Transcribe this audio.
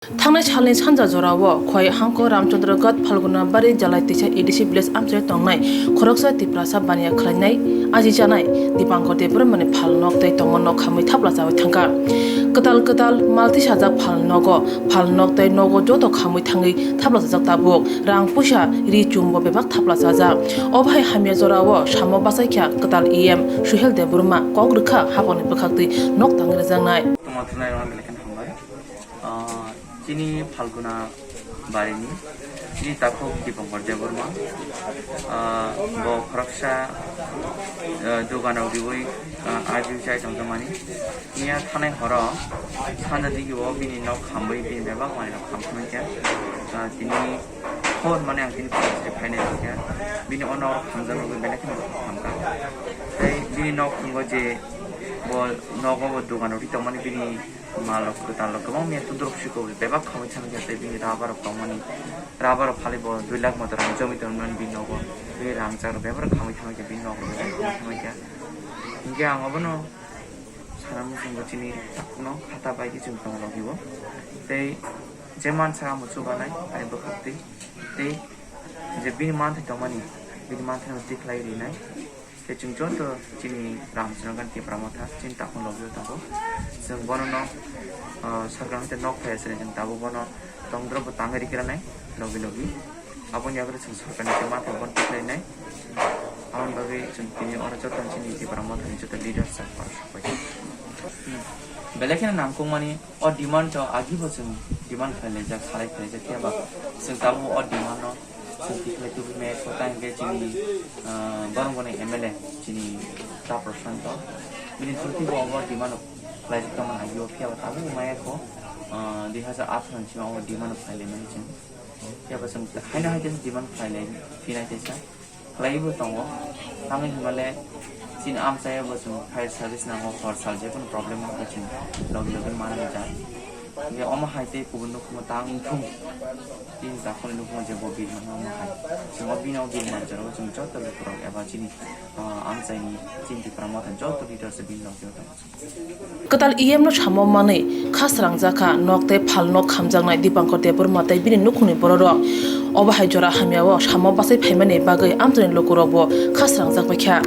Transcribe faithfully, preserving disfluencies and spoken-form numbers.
Thangnai salni sanja jorao Khowai hangko Ramchandra Ghat Phalguna Bari Jalai Tisa A D C village amchaio tongnai khoroksa Tiprasa baniya khwlainai aji chanai Dipankar Debbarmani phal nok tei tongma nok khamwi thapla chawi thangkha. Kwtal kwtal mal tisajak phal nogo, phal nok tei nogo joto khamwi thangwi thapla chajak tabuk. Rang puisa ri chumbo bebak thapla chajak. Obo hai hamya jorao samo bachaikha kwtal E M Suhel Debbarma kok rwkha haponi bwkhaktwi nok tangwi rwjaknai. Tongma thunai rwna belai kheno hambai. Ah, chini Phalguna barini, chini takhuk Dipankar Debbarma, ah, bo khoroksa, ah, dogano riwi, ah, aji chai tongjakmani. Miya thanai horo sanja digio bini nok khamwi bini bebak manwi rok kham thangkha. Ah, tini hor mane ang tini police bai phainai kha. Bini o nok khamjak rok belai kheno khamkha. Tei bini nok thwngo je bo nogo bo dogano ri tongmani bini Malrok kwtalrok kwbangma miya tundrok siko bebak khamwi thangwi kha tei bini rubber rok tongmani rubber rok phalwi bo dui lakh moto rang jomai tongmani bini nogo bini rangchak rok bebak khamwi thangwi kha bini nok rok bebak khamwi thangwi kha. Hinkhe ang obono sana muchungo chini takhukno khata bai khe chwng tongna logiwo tei je mansa amo chubanai ani bwkhaktwi tei je bini manthai tongmani bini manthaino tikhlai rinai. Tei chwng joto chini Ramchandra Ghat Tipra Motha chini takhuk logio tongo. Chwng bonono, ah, sarkar haste nok phai aswk chwng tabuk bono tongdrop bo tangwi rikranai logi logi. Aboni yagra chwng sarkarni tei mathai bono tikhlainai. Aboni bagwi chwng tini oro joto chini Tipra Mothani joto leaders rok oro sokbai. Belai kheno nangkukmani o demand rok agi bo chwng demand khlai laijak, salai khlai laijak, phiya ba chwng tabuk o demand no Chwng tikhlai tubui maya kho, tei hwnkhe chini, ah, Borongboni M L A chini Ta Prashanto. Bini through tei bo obo demand khlaijak tongmani agio, phiya ba tabuk maya kho, ah, dui hazar atharo ni simi obo demand khlai laimani chwng. Phiya ba chwng haino hai khe demand khlai lai phinai teisa khlaiwi bo tongo. Tamni hwnba le chini amchai bo chwng fire service nango, hor sal je kunu problem wngkha chwng logi logi manwi ja. Hingke omo hai tei kubun nukhumo ta wngthung. Tini takhukni nukhumo je bo birmani omo hai. Chwng o bini o birmani jorao chwng joto lukurok eba chini, ah, amchaini chini Tipra Motha joto leaders bini logi o tongo. Kwtal E M no samo manwi kha srangjakha, nok tei phal nok khamjaknai Dipankar Debbarma tei bini nukhungni bororok. Obo hai jora hamyao samo bachai phaimani bagwi amchaini lukurokbo kha srangjak baikha.